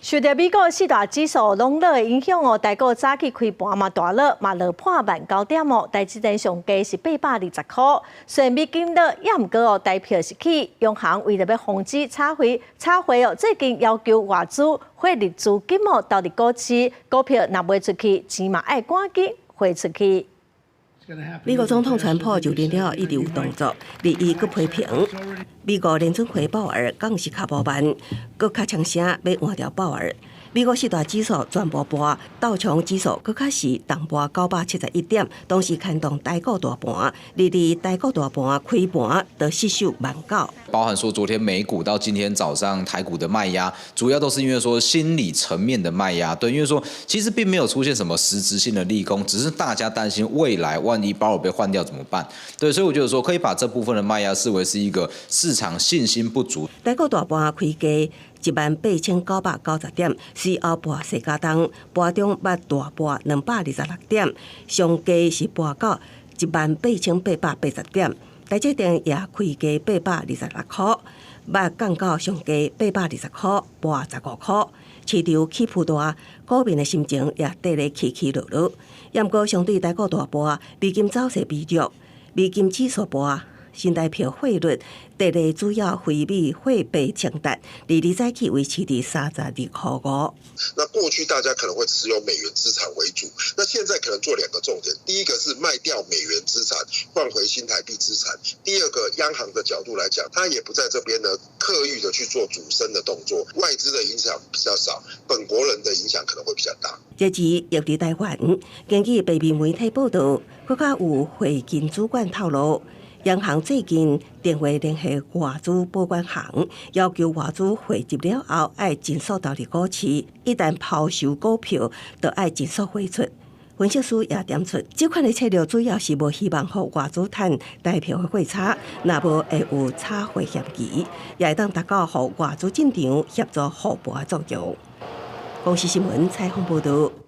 受著美國四大指數攏落的影響哦，台股早起開盤嘛大落，嘛落破萬九點哦，台積電上低是820塊。雖然美金落，也毋過哦，台票是起，央行為著欲防止炒匯，炒匯哦，最近要求外資匯入資金哦投入股市，股票若賣出去，錢嘛愛趕緊匯出去。美國總統川普就任了後一直有動作，日伊閣批評美國聯準會鮑爾降息較無慢，閣較強聲欲換掉鮑爾。美國四大指數全部跌，道瓊指數閣較是重跌971點，同時牽動台股大盤，日日台股大盤開盤就失守萬九。包含說昨天美股到今天早上台股的賣壓，主要都是因為說心理層面的賣壓，對，因為說其實並沒有出現什麼實質性的利空，只是大家擔心未來萬一鮑爾被換掉怎麼辦？對，所以我覺得說可以把這部分的賣壓視為是一個市場信心不足。台股大盤開低18,990點，隨後跋細加重，盤中捌大跌226點，上低是跋到18,880點。台積電也開低826塊，捌降到上低820塊，跋15塊。市場起伏大，股民的心情也綴咧起起落落。毋過相對台股大跌，美金走勢疲弱，美金指數跌。新台票匯率綴咧主要非美貨幣清單，利率早起維持佇32.5塊。那過去大家可能會持有美元資產為主，那現在可能做兩個重點，第一個是賣掉美元資產換回新台幣資產，第二個央行的角度來講，它也不在這邊呢刻意的去做主升的動作，外資的影響比較少，本國人的影響可能會比較大。這次抑佇台灣，根據北美媒體報道，閣較有匯金主管透露，央行最近電話聯繫外資保管行，要求外資匯入了後愛盡速投入股市，一旦拋售股票，就愛盡速匯出。分析師也點出，這款的策略主要是無希望予外資趁台票的匯差，若無會有炒匯嫌疑，也會當達到予外資進場協助護盤的作用。公視新聞採訪報導。